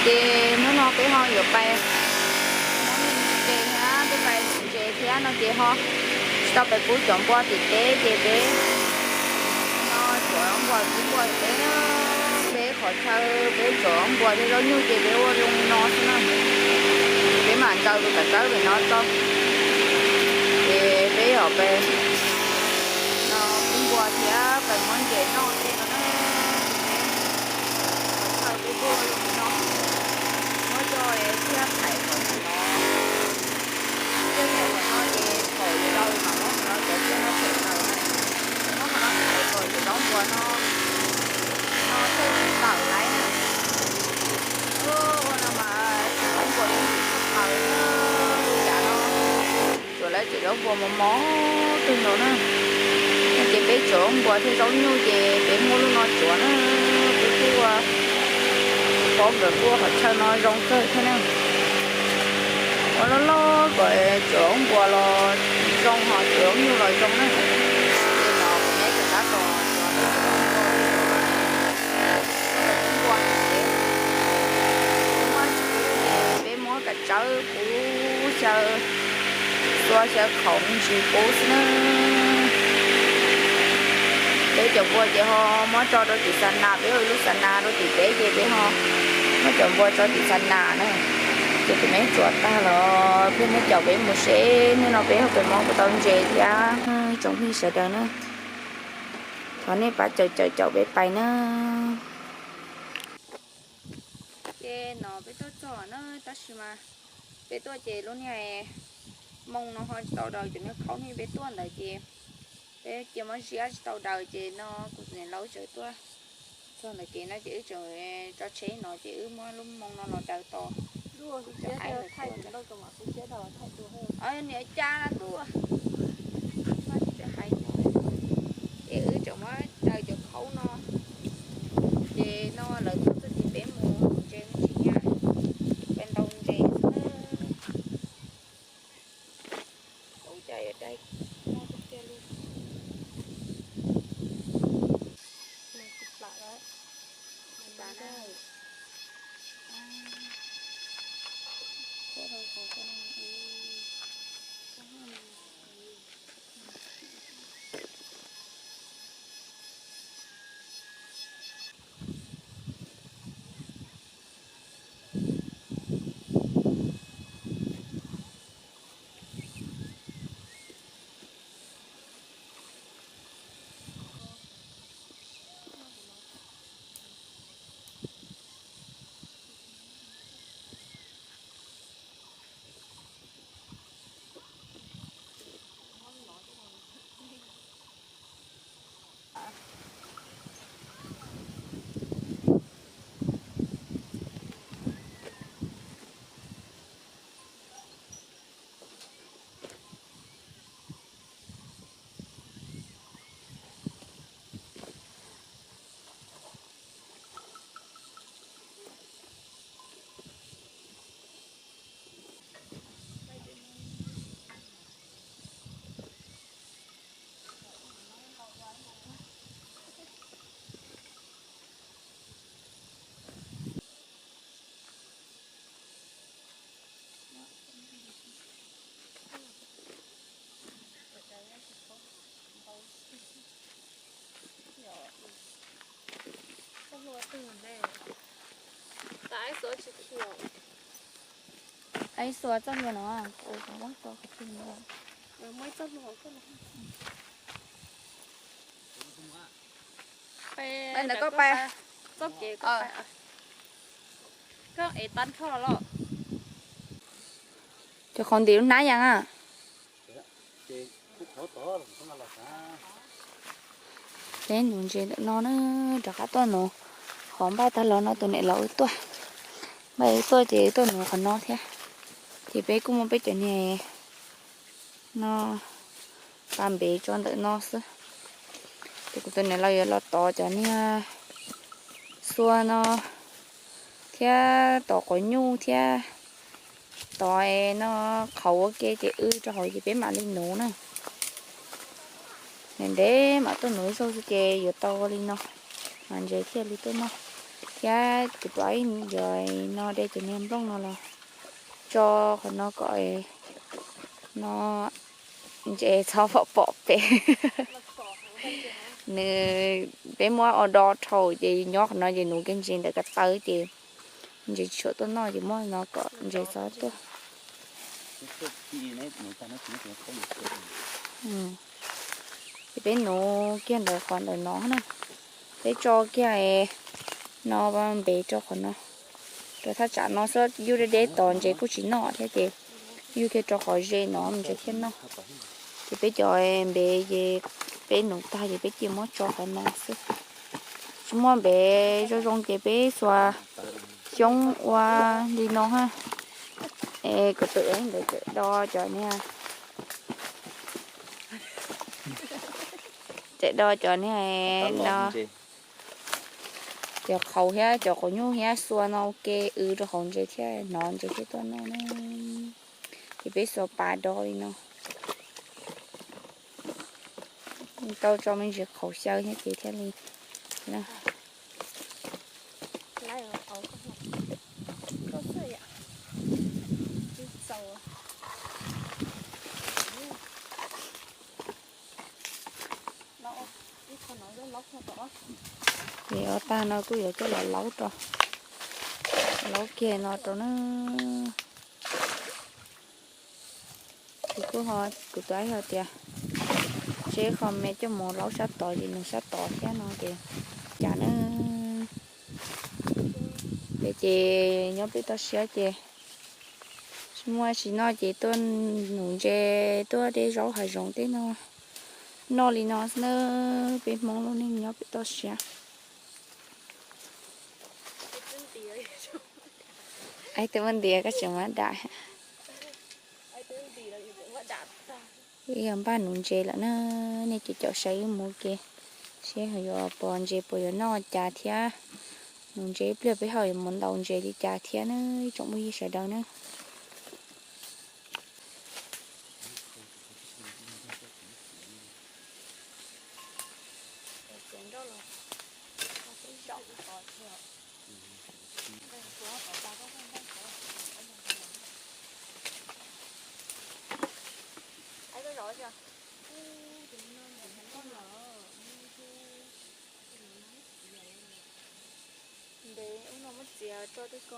Ces hnub no peb ho yuav pais ntses thiab, peb pais ntses thiab no ces ho tsis tau pais pub cov npua tim teb ces peb no tsuav npua pub npua tim teb na. Peb qhov chaw peb tsuav npua thiab zaub nyuj ces peb ua zoo li no xwb na. Peb mam ntaus tus kav tsawb pem no tso, ces peb yuav pais no pub npua thiab pais muab ntses noj tej no na. Qhov chaw peb ua zoo li no, muab coj thiab thaiv kom no, thiab thaiv kom no ces thaum yuav daus mam muab qhov no cov tsiaj no them taws na, muab qhov no thaiv kom cov zaub npua no no thiaj tawm laiv na. Ua no mas zaub npua yeej tsis tawm na, li cas no tsuav lawv cov zaub npua mos mos kawg nkaus na. No ces peb tsuav npua thiab zaub nyuj ces peb muab lub no tsuav na, peb kuj ua pob nkawm kuj ua qhov chaw no zoo kawg thiab na. Ua loj loj kom tsuav npua los zoo ho tsuav nyuj los zoo na. Ces no kuv neb tseem tab tom tsuav peb cov npua, peb muab tsis pub ces peb muab kav tsawb pub xyaw, xua xyaw khoom ntsis pub xwb na. Peb cov npua ces ho muab tso rau tim xa nas, peb ua ib lub xa nas rau tim teb ces peb ho muab cov npua tso tim xa nas na. Ces kuv neb tsuav tag los peb neb caum peb mus seb hnub no peb ho pais muab puas tau ntses thiab. Tsoom phooj ywg sawv daws na, thov nej pab caum caum caum peb pais na. Ces no peb tuaj txog na, tab sis mas peb tuaj ces lub niag moo no ho tsis tau daws, cov niag khaub niag peb tuaj ntawd ces peb cia muab ziab tsis tau daws ces no kuv tus niam laus tseem tuaj txog ntawm kev no ces wb tseem tso tsheb no ces wb muab lub moo no los daws tos. Niam cas na tuaj, ces wb tseem muab daws cov khaub no. Ces no lawv tuaj txog ces peb mus ntses me ntsis nyab, peb ntaus ntses xwb. Ua cas yuav dai noj tiag tiag li. Tsis plam na. Ib xua txoj hlua no, ntawm koj pais, koj ev tab nrho los. Cov qhov ntim lub hnab yas a. Peb nuv ntses ntawm no na, rov qab tuaj nuv, qhov npaj tag los no tus niam laus wb tuaj, npaj wb tuaj ces wb tuaj nuv qhov no thiab. Ces peb kuj muaj peb cov niag no pas npev tso ntawm no xwb. Ces kuv tus niam laus yuav los tov cov niag xua no thiab tov quav nyuj thiab tov no qhauv ua ke ces wb rau hauv ces peb mam li nuv na. Ntev ntev mam tuaj nuv ib zaug xwb ces yuav tau li no, mas ntses thiaj li tuaj noj. Thiab kuv tuav ib yam no de cov niag nplooj no los tso qhov no kom no ntses txhob pom pom peb. Nws, peb muab ua do dhau ces nyob qhov no ces nuv kiag ntses ntawm ko taw ces ntses tsis tshua tuaj noj ces muab no kom ntses txhob tuaj. Ces peb nuv kiag ntawm qhov ntawm no na, peb tso kiag no npev rau qhov no, rau thaj tsam no xwb, yug deb deb tos ntses kuj tsis noj thiab ces yug kiag rau qhov ze no ntses thiaj noj. Ces peb cov npev ces peb nuv tag ces peb cia muab tso qhov no xwb. Tsis muaj npev zoo zoo ces peb xuas xyoob ua li no ha. Es kuv tus ntawd tseem do cov niag, tseem do cov niag no, cov qhauv thiab cov quav nyuj thiab xua no ua ke, wb rau hauv ntses thiab hnov ntses thiaj tuaj noj na. Ces peb xuas pas do li no. Tau tso me ntsis qhauv xyaw thiab ces thiaj li. Ces ob tag no kuj yuav coj los laub rau, laub kiag no rau na. Ces kuj ho, kuv twb hais tias seb qho me coj mus laub sab tod ces nws sab tod thiab no ces cas na. Peb ces nyob peb toj siab ces tsis muaj tsis noj ces tuaj nuv ntses tuaj de zaub hav zoov tej no noj li no xwb na. Peb Hmoob lub neej nyob pem toj siab. Ai, twb muaj ntiav koj tseem muab dam. Wb yog npaj nuv ntses lawm na, nej caum caum saib wb mus ke, seb yuav pom ntses puas yuav noj cas thiab. Nuv ntses ib pliag peb ho yuav mus ntaus ntses li cas thiab na, tsoom phooj ywg sawv daws na. Ntev ub no muab txiav tso tej ko.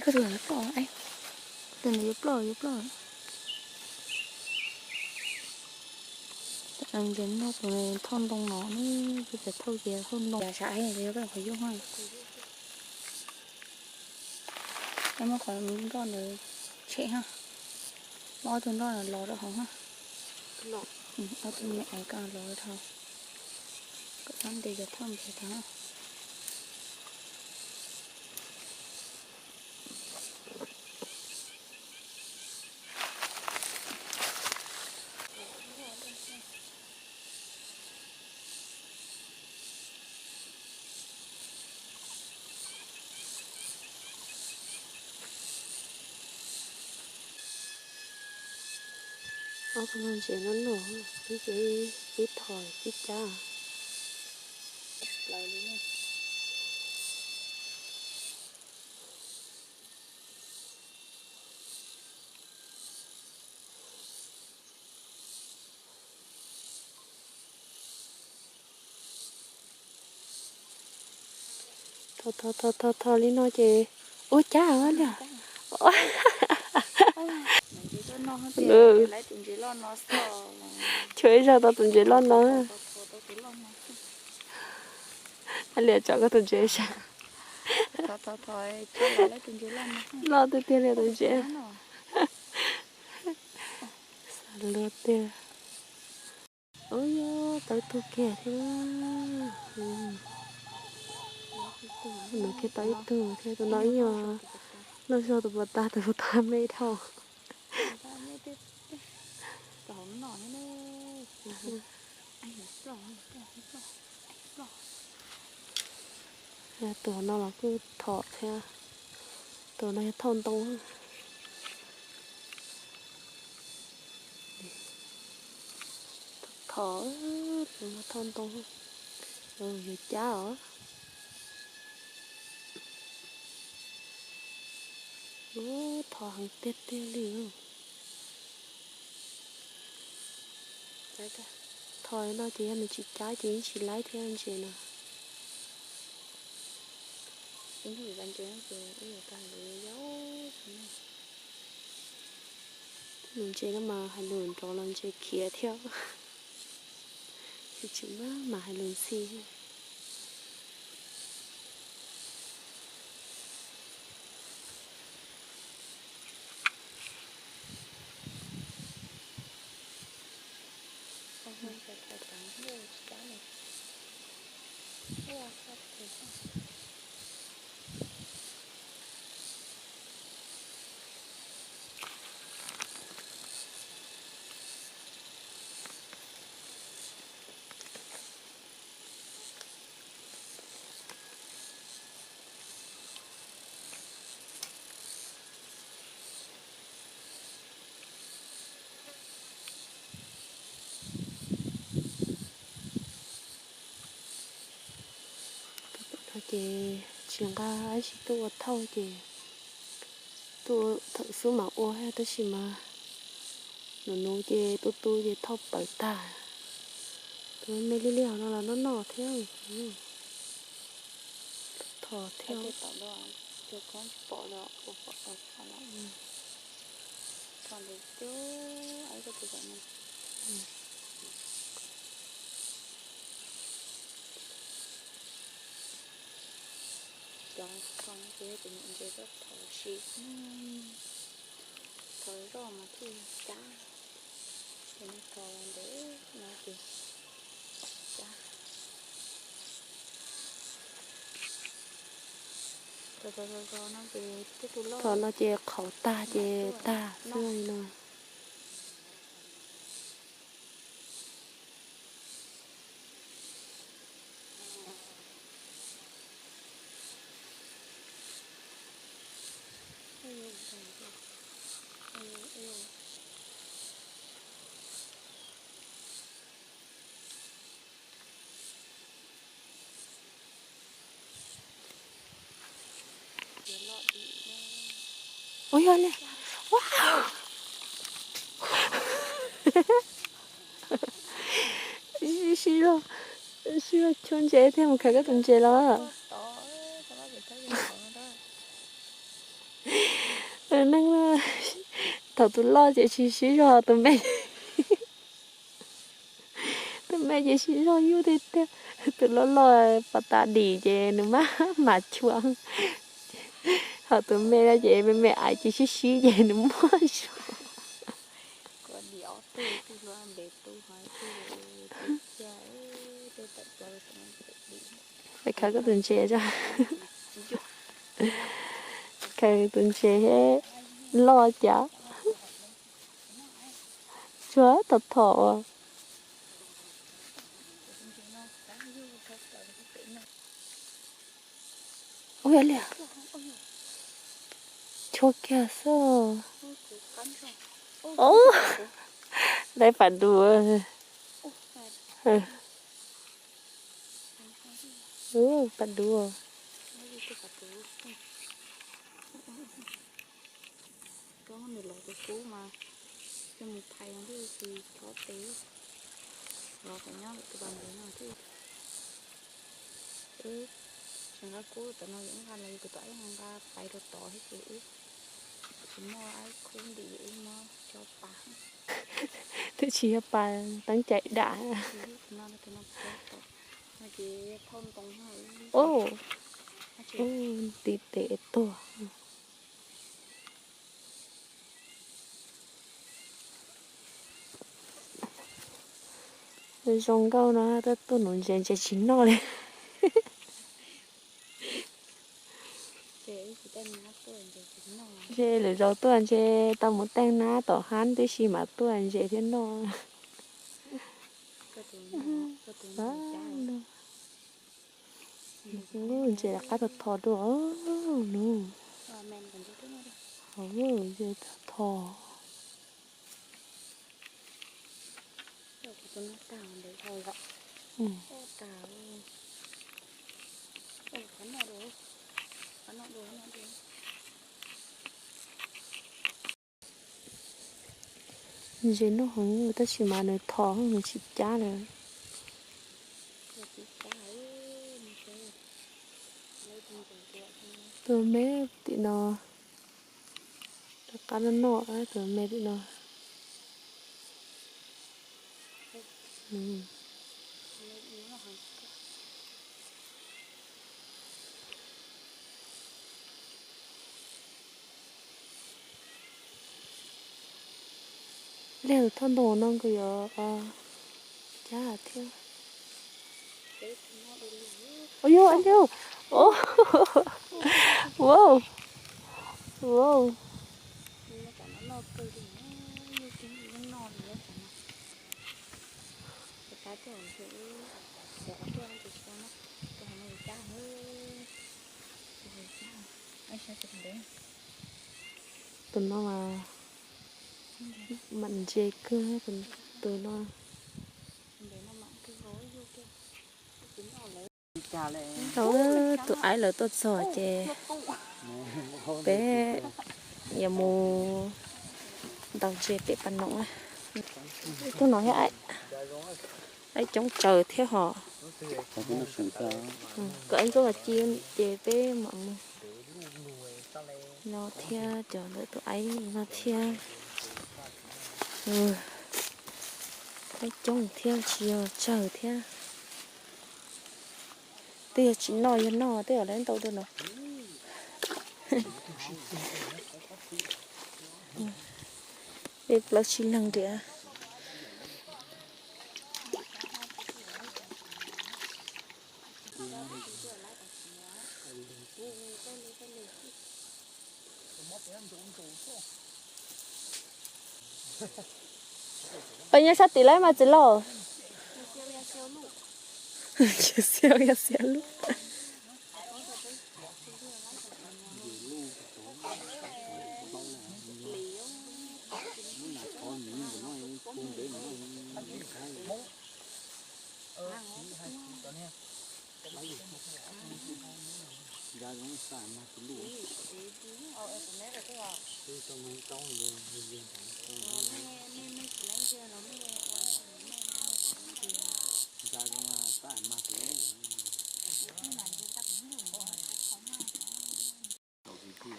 Koj tus yuav ploj, tus ntawd yuav ploj, yuav ploj. Ntses noj tus thauj ntoo no, peb pem thauj ces thauj ntoo. Yav sav es yuav koj qhov yooj ha. Muab qhov nroj ntawd tshem ha. Muab ob tug nroj ntawd los rau hauv ha. Ob tug me es ko los rau hauv. Kom txhob ntes cov thauj ntses tag. Ob tug no ntses no noj, ib tug ib thom tib cab. Tho tho tho tho li no ces ua cas li. Chua ib zaug tau tus ntses loj no. Liam tso koj tus ntses saib. Loj tiag tiag li tus ntses. Xav luag tiag. Ub, yog tau ib tug kiag thiab. Nws kiag tau ib tug thiab, tus no ib nyuag loj zog tus puas tag, tus puas tag me dhau. Tus no los kuj thom thiab. Tus no yog thauj ntoo. Thom, tus no thauj ntoo. Yuav cab os. Thom heev tiag tiag li. Thom no ces yog nws tsis cab ces yeej tsis laib thiab ntses no. Ntses no mas hais lus nrov los ntses khiav thiab. Tsis tseem maj mam hais lus ntxhi. Ces tsis nqa ib sim tuaj ua thauj ces tuaj ua thawm xub mam ua, tab sis mas nws nuv ces tu tu ces thauj pawv tag. Tus me li li hauv no los noj noj thiab. Thom thiab. Cov thom no ces yog cov nyuam ntses tuaj thom ua si, thom zoj mas thiaj cab, ces nws thom ntev no ces cab. Thom no ces qhauv tag ces tag xwb no. Ua yog li, sib zog, sib zog chua ntses thiab mus khaws koj tus ntses los. Neeg thaum tus loj ces tsis sib zog, tus me, tus me ces sib zog yuj tiag tiag. Tus loj loj pas tas dim ces nws maj mam chua. Ho tus me no ces me me aiv ces sib sib ces nws muaj zog. Khaws koj tus ntses tso. Khaws tus ntses loj cas. Tsuag tau thom. Ua li, chua kiag xwb. Lawv pam dua. Pam dua. Nws los tus kub mas, yog mus phais ntuj tsis chob tes, los kom nyob lawm tus pas ntev no thiab. Wb tsis nqa kub, tam no yus nqa los yus tus tus ib nqa pais rau tod thiab ces wb tsis muaj ib khub ntim, wb muab coj pas. Twb tsis yog pas teeb cai dam. Ub, Ub, nti tes tuag. Zoo nkauj no, tuaj nuv ntses ntses tsis noj li. Ntshe lwm zaus tuaj ntshe tau mus teej nab tom hab tib si mam tuaj ntses thiab noj. Ntses rov qab tho tho dua nub. Ntses tho tho. Ntses noj heev tab sis mas nws tho nws tsis cab lawm. Tus me tim no, rov qab noj noj tus me tim no. Liag thoj ntoo no nkawd yuav cab thiab. Ua yog, ua yog. Wow. Wow. Tus no mas mam ntse kawg, tus no. Tau tus aib lawv tuaj txog ces peb yuav mus ntaus ntses pem pas noom. Tus no thiab, aib coob tsawv thiab hos. Kom aib ntxuaj ci ces peb mam mus no thiab, cov ntawm tus aib no thiab. Aib coob thiab tsis yog tsawg thiab. Twb yog tsis noj, yog noj twb yog lawv ntau dua no. Peb plaub tsib leeg ntiag. Peb nyob sab tim lawm mas txiv lauj. Xiav yog xiav lub.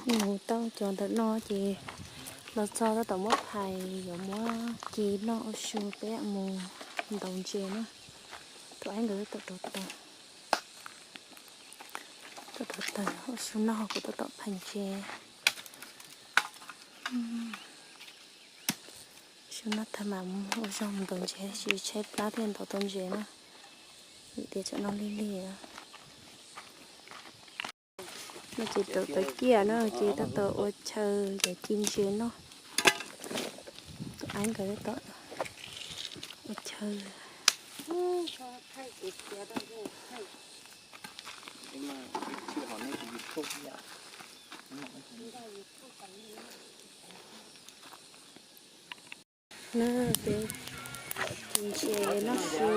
Mus tau cov ntawm no ces los txog tab tom muab phais yuav muab ci noj ua su peb mus ntaus ntses na. Tus aib nkawd tab tom rauv taws, tab tom rauv taws ua su noj, kuv tab tom phais ntses. Su noj tag mam ua zog mus ntaus ntses, tsis tshaib plab thiaj ntaus tau ntses na. Vim tias tsam no lig lig. No ces rauv taws ciaj na, ces tab tom ua chaw yuav ci ntses noj. Tus aib nkawd tab tom ua chaw. Na, peb ci ntses noj su.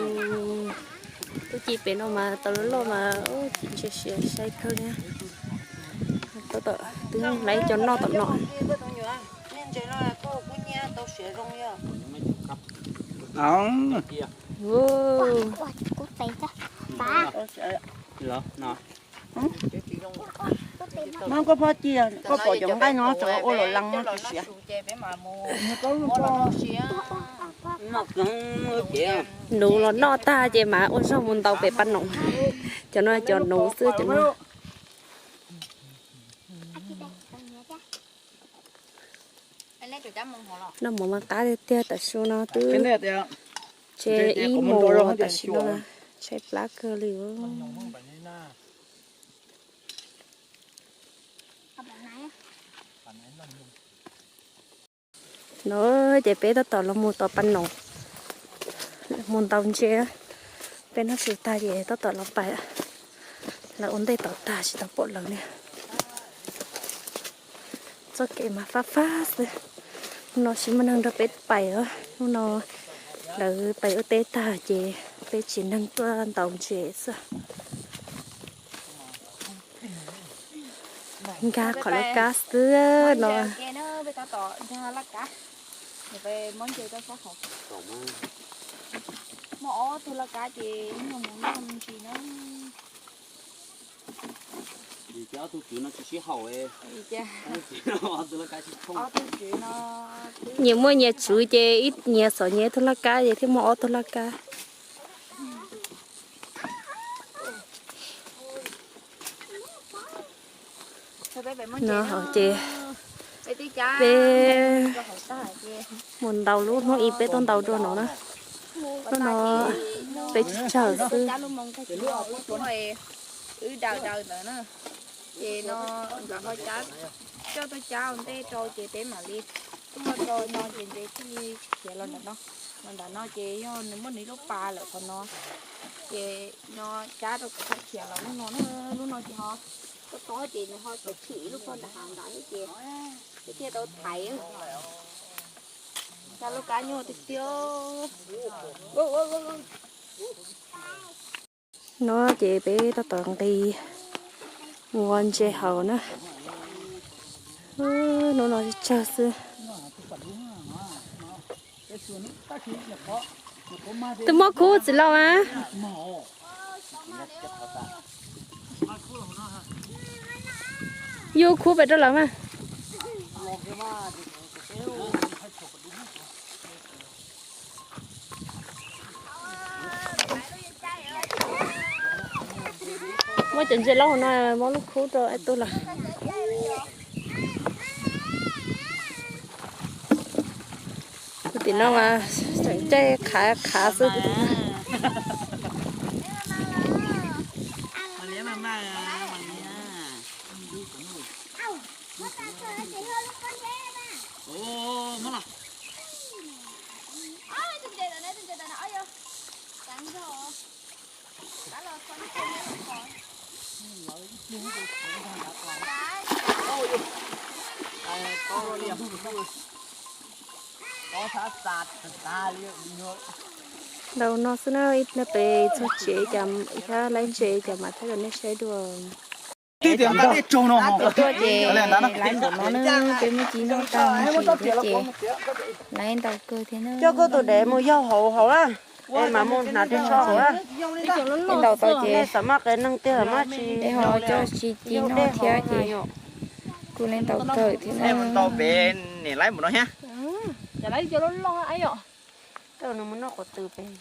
Tub ci pem no mas tau loj loj mas ci ntses siav sai kawg li. Tab tom twb hlais cov noj tom no. Muab koj phob ci, koj pom cov nqaij no tseem ua los lees no tsis siav. Nuv los noj tag ces mas ua zog mus ntaus pem pas noom. Cov no cov nuv xwb cov no. Noj mov mas qab tiag tiag, tam sim no twb tsheb ib moos tam sim no, tshaib plab kawg li. No ces peb tab tom los mus tom pas noom, mus ntaus ntses. Peb noj tshis tag ces tab tom los pais, lawv ua ntej tom tag tsis tau pom lawv li. Txoj kev mas fab fab xwb. Hnub no tsis muaj neeg nrog peb pais os, hnub no lawv pais ua teb tag ces peb tsev neeg tuaj ntaus ntses xwb. Nkag qhov laj kab xwb no. Muaj ob tug laj kab ces mus noj ntsis na. Nyias muaj nyias tswv ces nyias xov nyias tug laj kab ces thiaj muaj ob tug laj kab. No ces peb mus ntaus lub hnub ib peb tuaj ntaus dua no na. Hnub no peb tsis tsawg xwb. Wb daws daws ntawd na, ces no nkawd ho cab, coj tuaj cab ua ntej rau ces peb mam li tuaj rau no ces ntshe thiaj li khiav los ntawm no. Los ntawm no ces yog nws muaj nws ib lub pas lawm qhov no, ces no cab rau kom txhob khiav los lub no na, lub no ces ho tob tob ces nws ho txawm chim ib lub pog nram hav ntawd thiab ces thiaj tau thaiv. Cab lub kab nyuaj tiag tiag. No ces peb tab tom nqis mus ua ntses haus na. Hnub no tsawg xwb. Tus muab khub txiv laus a. Yus khub pem rau lawv mas. Muab cov ntses loj hauv no muab lub khub rau ib tug lawm. Tus tim no mas tseem caij qhav qhav xwb tus tim no. Ntaus no xwb na, ib peb txog tsev, ib thab laib ntses cas mam thaij rau nej saib dua. Tuaj ces laib npaum no na, peb muab ci noj tag ntsis thiab ces laib ntau kawg thiab na. Coj koj tus dev mus yaug hauv hauv na, es mam mus hnav dej so hauv na. Peb ntaus tau ces nej xav maj qe neeg tiag maj tsis, peb ho coj tsis ci noj thiab ces kuj laib ntau kawg thiab na. Ntau pem niam laib mus no thiab. Cov laib cov loj loj. Nws mus noj quav tw pem.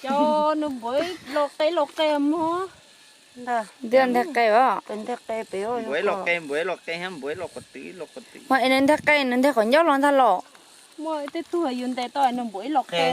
Cov nws npuav los qe los qe mog. Ntag, ntag qe os. Ntag qe pem. Npuav los qe, npuav los qe, npuav los quav tw, los quav tw. Mas es nws ntag qe, nws ntag qhov ncauj los ntag los. Muaj tej tug yus ntes tau nws npuav los qe.